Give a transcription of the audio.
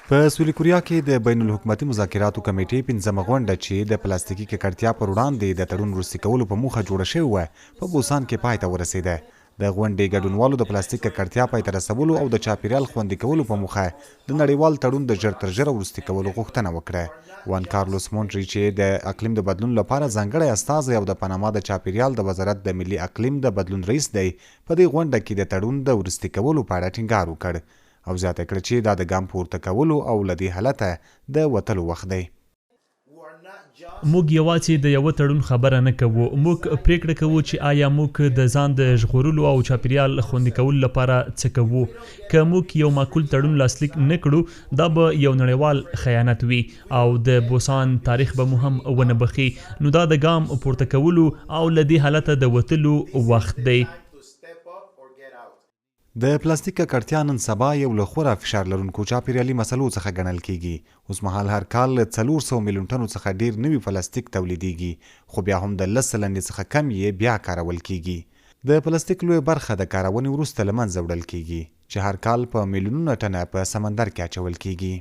په سویلي کوریا کې د بین الحکومتي مذاکراتو کمېټې پنځمه غونډه چې د پلاستیکي ککړتیا پر وړاندې د تړون وروستي کولو په موخه جوړه شوې وه، په بوسان کې پای ته ورسېده. د غونډې ګډونوالو د پلاستیک ککړتیا پای ته رسولو او د چاپېریال خوندي کولو په موخه د نړیوال تړون د ژر تر ژره وروستي کولو غوښتنه وکړه. وان کارلوس مونټري چې د اقلیم د بدلون لپاره ځانګړی استازی او د پاناما د چاپېریال د وزارت د ملي اقلیم د بدلون رئیس دی، په دې غونډه کې د تړون د وروستي کولو په اړه ټینګار وکړ. او زیاته کړه چې دا د ګام پورته کولو او له دې حالته د وتلو وخت دی. موږ یواځې د یوه تړون خبره نه کوو، موږ پرېکړه کوو چې ایا موږ د ځان د ژغورلو او چاپېریال خوندي کولو لپاره څه کوو. که موږ یو معقول تړون لاسلیک نه کړو، دا به یو نړیوال خیانت وي او د بوسان تاریخ به مو هم ونه بښي. نو دا د ګام پورته کولو او له دې حالته د وتلو وخت دی. د پلاستیک ککړتیا نن سبا یو له خورا فشار لرونکو چاپېریالي مسلو څخه ګڼل کېږي. اوسمهال هر کال له 400 میلیون ټنو څخه ډېر نوي پلاستیک تولیدېږي، خو بیا هم د 10 سلنې څخه کم یې بیا کارول کېږي. د پلاستیک لویه برخه د کارونې وروسته له منځه وړل کېږي، چې هر کال په میلیونونه ټنه په سمندر کې اچول کېږي.